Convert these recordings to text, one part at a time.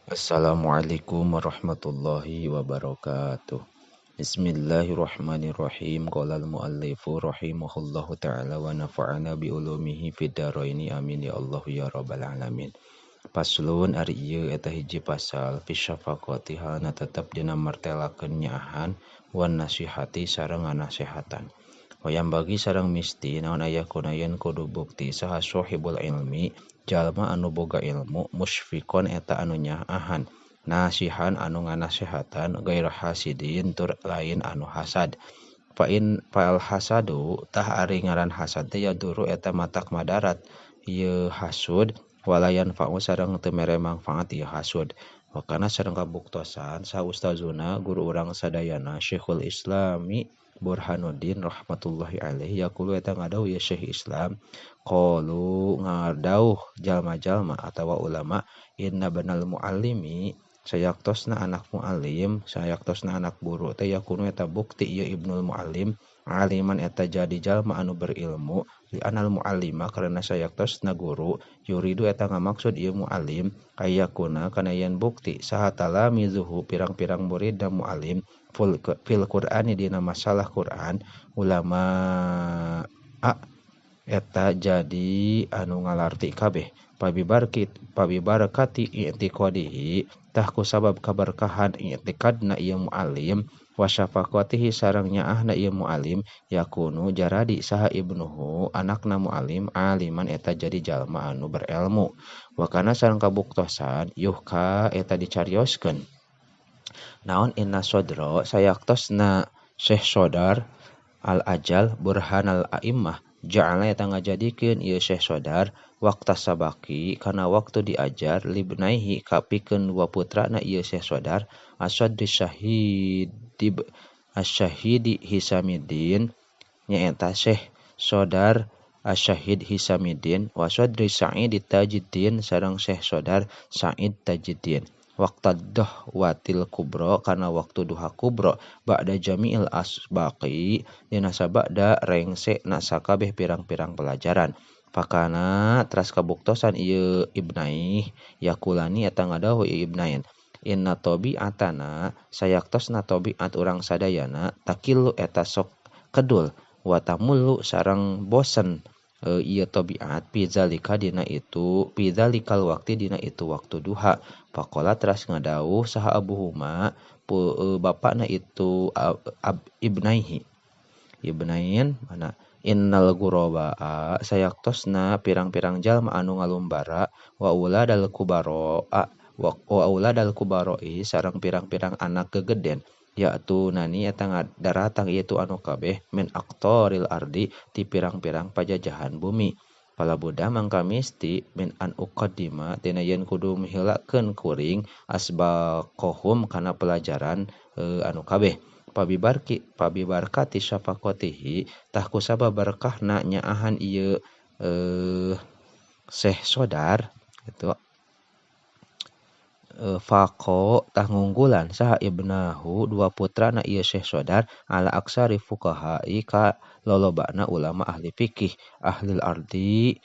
Assalamualaikum warahmatullahi wabarakatuh. Bismillahirrahmanirrahim. Qala al-muallifu rahimahullahu ta'ala wa nafa'ana bi ulumihi fid dharaini amin ya Allah ya rabbal alamin. Paslon ari ieu eta hiji pasal fi syafaqati halna tetep dina martelakeun nyaahan wan nasihati sareng nganasehatan. Wayang bagi sareng misti naon aya kuna yen kudu bukti saha sahibul ilmi jalma anu boga ilmu musfiqon eta anu nyaahan nasihan anu nganasehatan gair hasidin tur lain anu hasad. Fa in fal hasadu tah ari ngaran hasad teh yaduru eta matak madarat ieu hasud walayan fa'u sareng teu mere mangfaat ieu hasud. Wakana sareng kabuktosan sa ustazuna guru urang sadayana Syekhul Islami Burhanuddin rahmatullahi alaihi yaqulu eta ngadauh ieu Syekh Islam qalu ngadauh jalma-jalma atawa ulama inna banal muallimi sayaktosna anak muallim sayaktosna anak guru teh yakunu eta bukti ieu ibnul muallim aliman eta jadi jalma anu berilmu li anal muallima karena sayaktosna guru yuridu eta ngamaksud ieu muallim ayakuna kana yen bukti saha talamizuhu pirang-pirang murid dan muallim fil Qur'ani dina masalah Qur'an ulama a eta jadi anu ngalarti kabeh pabibarakati i'tiqadihi tah ku sabab kaberkahan i'tiqadna ieu muallim wa syafaqatihi sareng nyaahna ieu muallim yakunu jaradi saha ibnuhu anakna muallim aliman eta jadi jalma anu berilmu wa kana sareng kabuktosan yuhka eta dicarioskeun naon inna sodro sayaktosna Syekh Sodar al-Ajal Burhanal A'immah ja'ala eta ngajadikeun ieu Syekh Sodar wakta sabaki kana waktu diajar libnaihi kapikeun dua putrana ieu Syekh Sodar Asadri Syahidib Asyahidi Hisamidin nyaeta Syekh Sodar Asyahid Hisamidin wa Sadri Sa'id Tajiddin sareng Syekh Sodar Sa'id Tajiddin waktu dahwatil kubro karena waktu duha kubro ba'da jami'il asbaqi dina sabada rengse na sakabeh pirang-pirang pelajaran fakana teras kabuktosan ieu ibnaih yakulani eta ngadawuh ieu ibnain inna tabi'atana sayaktosna tabi'at urang sadayana takilu eta sok kedul wa tamullu sareng bosen ieu tabiat pizalika dina itu pizalikal waktu dina itu waktu duha faqala teras ngadawuh saha abuhuma bapakna itu ibnaihi ibnain mana innal ghuraba sayaktosna pirang-pirang jalma anu ngalumbara wa uladal kubaro wa uladal kubaroi sareng pirang-pirang anak gegeden yaitu nani eta daratang ieu anu kabeh min aqtaril ardi ti pirang-pirang pajajahan bumi pala buddha mangka misti min an uqaddima tina yen kudu mihilakeun kuring asbaqahum kana pelajaran anu kabeh pabibarki pabibarkati syafaqatihi tah kusabab berkahna nyaahan ieu Syekh Sodar itu faqo tah ngunggulan saha ibnahu dua putrana ieu Syekh Sodar ala aksari fuqaha'i ka lolobana ulama ahli fikih ahlil ardi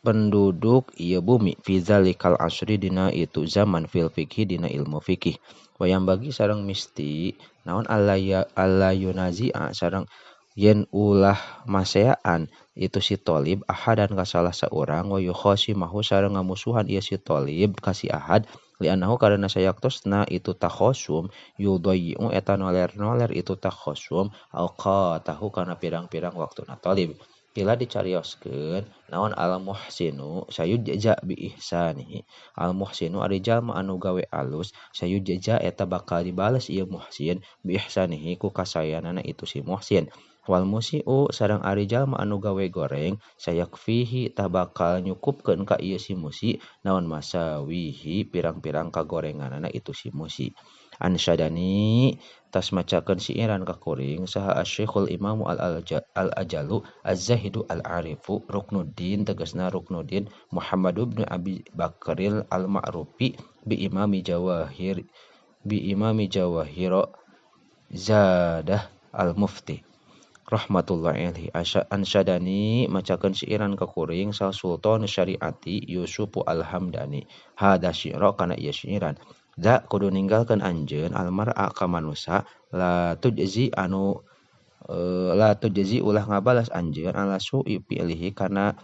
penduduk ieu bumi fi zalikal asri dina itu zaman fil fikih dina ilmu fikih wayang bagi sareng misti naon alla yunazi'a sareng yen ulah maseaan itu si Tolib ahadan ka salah seorang wa yukhasimahu sareng ngamusuhan ieu si Tolib ka si Ahad li'annahu karena sayaktosna itu takhosum yudayyi'u eta noler-noler itu takhosum auqatahu kana pirang-pirang waktuna Tolib bila dicarioskeun naon al muhsinu sayujza bi ihsanihi al muhsinu ari jalma anu gawe alus sayujza eta bakal dibales ieu muhsin bi ihsanihi ku kasayanana itu si muhsin wal musiu sareng ari jalma anu gawe goreng sayakfihi tah bakal nyukupkeun ka ieu si musi naon masawihi pirang-pirang kagorenganana itu si musi ansyadani tas macakeun siiran ka kuring saha asy-syekhul imamu al-ajalu az-zahidu al-arifu ruknuddin tegasna ruknuddin Muhammad ibn Abi Bakril al-ma'rufi bi imami jawahir zadah al-mufti. Rahmatullahi alaihi ansyadani macakeun siiran ka kuring sal sultan syariati Yusufu Alhamdani hada syi'ra kana ieu siiran da kudu ninggalkeun anjeun almar'a ka manusa la tujzi anu la tujzi ulah ngabalas anjeun ala su'i fi'lihi kana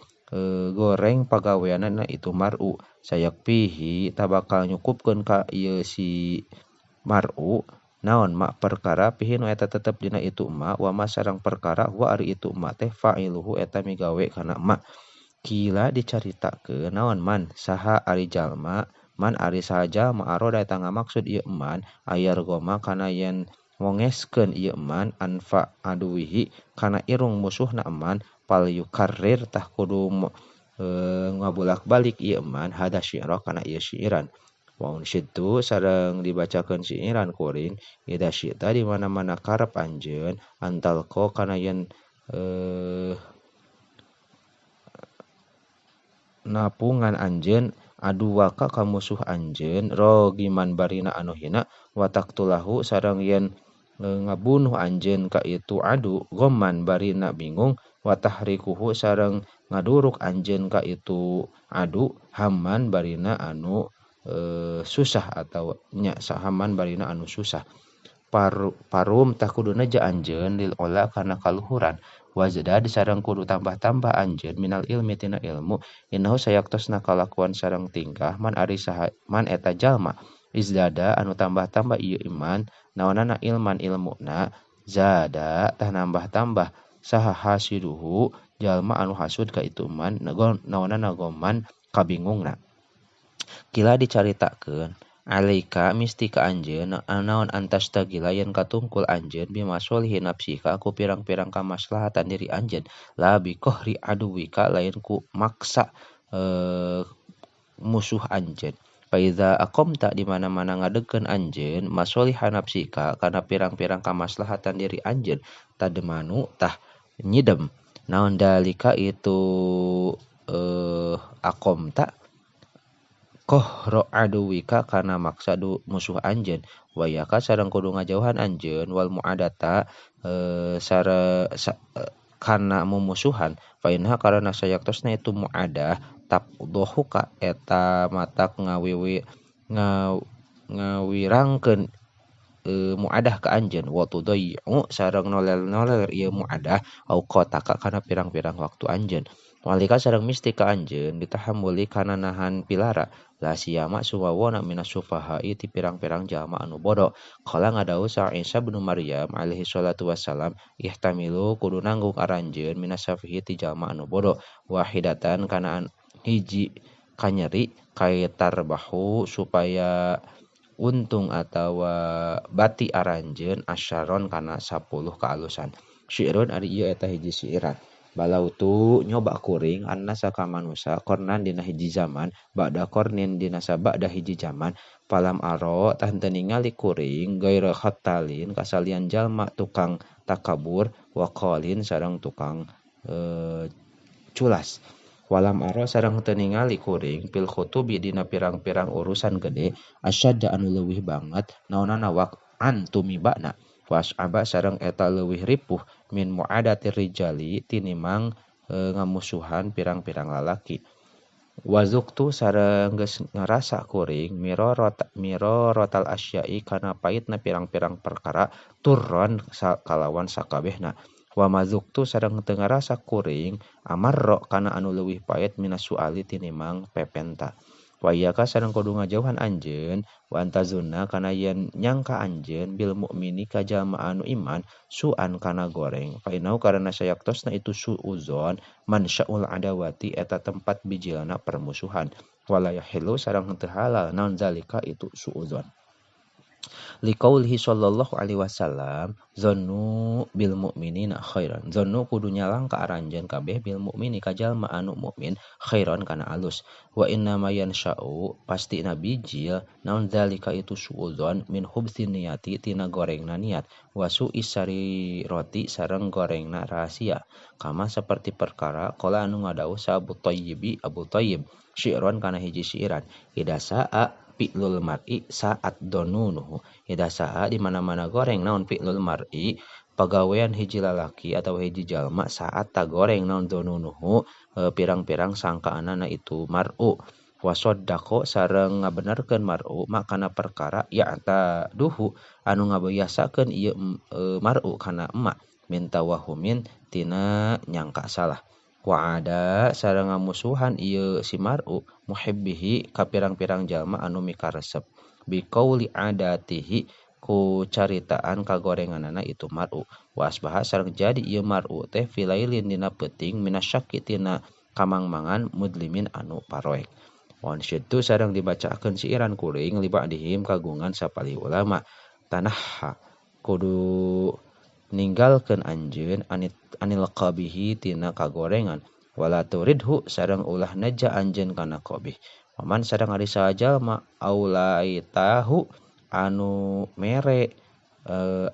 goreng pagaweanana itu mar'u sayakfihi tabakal nyukupkeun ka ieu si mar'u naon mak perkara pihi nu eta tetep dina itu ma wa ma sareng perkara wa ari itu ma teh fa'iluhu eta migawe kana ma kila dicaritakeun naon man saha ari jalma man ari saha jalma aroda eta ngamaksud ieu man ayar goma kana yen ngongeskeun ieu man anfa aduwihi kana irung musuhna man pal yukarrir tah kudu ngabulak-balik ieu man hada syi'ra kana ieu syiiran. Wa unsyidtu sareng dibacakeun siiran kuring ida syita di mana-mana karep anjeun antalqa kana yen napungan anjeun aduwaka ka musuh anjeun rogiman barina anu hina wa taqtulahu sareng yen ngabunuh anjeun ka itu adu gomman barina bingung wa tahrikuhu sareng ngaduruk anjeun ka itu adu hamman barina anu susah atau nya sahaman barina anu susah parum tah kudu neja anjeun lil ola kana kaluhuran wazdad sareng kudu tambah-tambah anjeun minal ilmi tina ilmu innahu sayaktosna kalakuan sareng tingkah man ari saha man eta jalma izdada anu tambah-tambah ieu iman naonana ilman ilmuna zada tah nambah-tambah saha hasiduhu jalma anu hasud ka itu man naonana goman kabingungna. Kila dicaritakeun alaika misti ka anjeun naon antastagila yen katungkul anjeun bimasolihi nafsika ku pirang-pirang kamaslahatan diri anjeun la biqahri aduwika lain ku maksa musuh anjeun. Fa iza aqamta di mana-mana ngadegkeun anjeun masoliha nafsika kana pirang-pirang kamaslahatan diri anjeun tadmanu tah nyidem naon dalika itu aqamta kohro aduwika kana maksa du musuh anjeun wayaka sareng kudu ngajauhan anjeun wal muadata kana mumusuhan fa inha karana sayaktosna itu muadah tabdohuka eta matak ngawirangkeun muadah ka anjeun wa tudayyu sareng nolel-nolel ieu muadah auqataka kana pirang-pirang waktu anjeun walika sareng misti ka anjeun ditahammuli kana nahan pilara la siyama suwawona minas sufahai ti pirang-pirang jalma anu bodoh. Qala ngadawuh sa Isa bin Maryam alaihi salatu wassalam ihtamilu kudu nanggung aranjeun minas safihi ti jalma anu bodoh wahidatan kana hiji kanyeri kaitarbahu supaya untung atawa bati aranjeun asyaron kana 10 kaalusan. Syi'run ari ieu eta hiji siiran. Balautu nyoba kuring annasa ka manusa kornan dina hiji zaman ba'da kornin dina sabada hiji zaman palam aro tah teu ningali kuring gaira khattalin kasalian jalma tukang takabur waqalin sareng tukang culas. Walam aro sareng teu ningali kuring pil khutubi dina pirang-pirang urusan gede asyadda anu leuwih banget naonana waqan tumibana was'aba sareng eta leuwih ripuh min mu'adatir rijali tinimang ngamusuhan pirang-pirang lalaki. Wazuktu sareng geus ngarasa kuring mirorotal asyai kana paitna pirang-pirang perkara turron kalawan sakabehna. Wa mazuktu sareng teu ngarasa kuring amarro kana anu leuwih pait minas suali tinimang pepenta. Wa iyaka sareng kudu ngajauhan anjeun wa antazunna kana yen nyangka anjeun bil mukmini ka jalma anu iman su'an kana goreng fa innahu karana sayaktosna itu suuzon mansyaul adawati eta tempat bijilna permusuhan wala yahilu sareng henteu halal naon zalika itu suuzon. Liqaulihi sallallahu alaihi wasallam zannu bil mu'minina khairan zannu kudu nyalang ka aranjeun kabeh bil mukmini ka jalma anu mukmin khairan kana alus wa inna ma yansha'u pastina bijil naon zalika itu suudzon min hubsin niyati tina gorengna niat wa su'i roti sareng gorengna rahasia kama seperti perkara qala anu ngadawuh sa Abu Thayyibi Abu Thayyib syi'ron kana hiji syiiran ida sa'a fi'lul mar'i saat donunuhu ida sa'a di mana-mana goreng naon fi'lul mar'i Pagawean hiji lalaki atau hiji jalma saat tagoreng naon donunuhu pirang-pirang sangkaanana itu mar'u wasoddaqo sareng ngabenerkeun mar'u makana perkara ya'taduhu anu ngabiasakeun ieu mar'u kana emak minta wahumin tina nyangka salah wa'ada sareng ngamusuhan ieu si mar'u muhibbihi ka pirang-pirang jalma anu mikaresep biqauli adatihi ku caritaan kagorenganana itu mar'u wasbaha sareng jadi ieu mar'u teh filailin dina peuting minasyaki tina kamangmangan mudlimin anu paroek wansyidtu sareng dibacakeun siiran kuring li ba'dihim kagungan sapalih ulama tanahha kudu ninggalkeun anjeun anil qabihi tina kagorengan wala turidhu sareng ulah neja anjeun kana qabih waman sareng ari saha jalma aulaitahu anu mere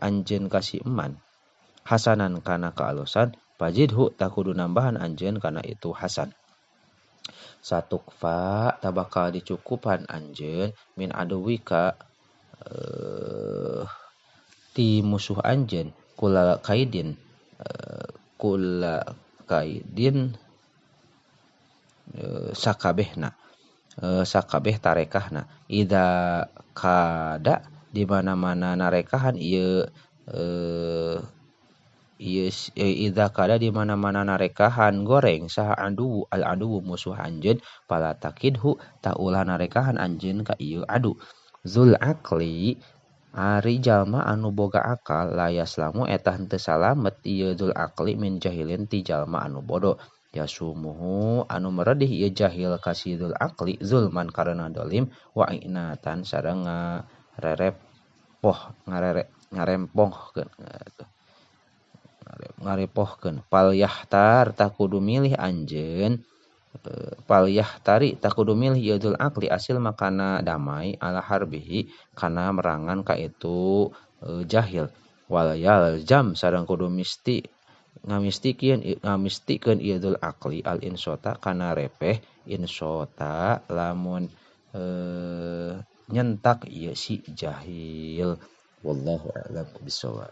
anjeun ka si eman hasanan kana kaalusan fajidhu takudu nambahan anjeun kana itu hasan satukfa tabakal dicukupan anjeun min aduwika ti musuh anjeun kula kaidin sakabehna sakabeh tarekahna idza kada di mana-mana narekahan ieu idza kada di mana-mana narekahan goreng saha adu al adu musuh anjeun fala takidhu ta ulah narekahan anjeun ka ieu adu zul aqli ari jalma anu boga akal layaslamu eta henteu salamet ieu zul aqli min jahilin ti jalma anu bodoh yasumuhu anu meredih ieu jahil ka si dzul aqli zulman karena dolim wa inatan sareng ngarerepoh ngarempohkeun ngarepohkeun fal yahtar takudu milih anjeun fal yahtari takudu milih ieu dzul aqli asil makana damai ala harbihi kana merangan ka itu jahil wal yalzam sareng kudu misti ngamistikeun ieu dzul aqli al insota kana repeh insota lamun nyentak ieu si jahil wallahu a'lam bissawab.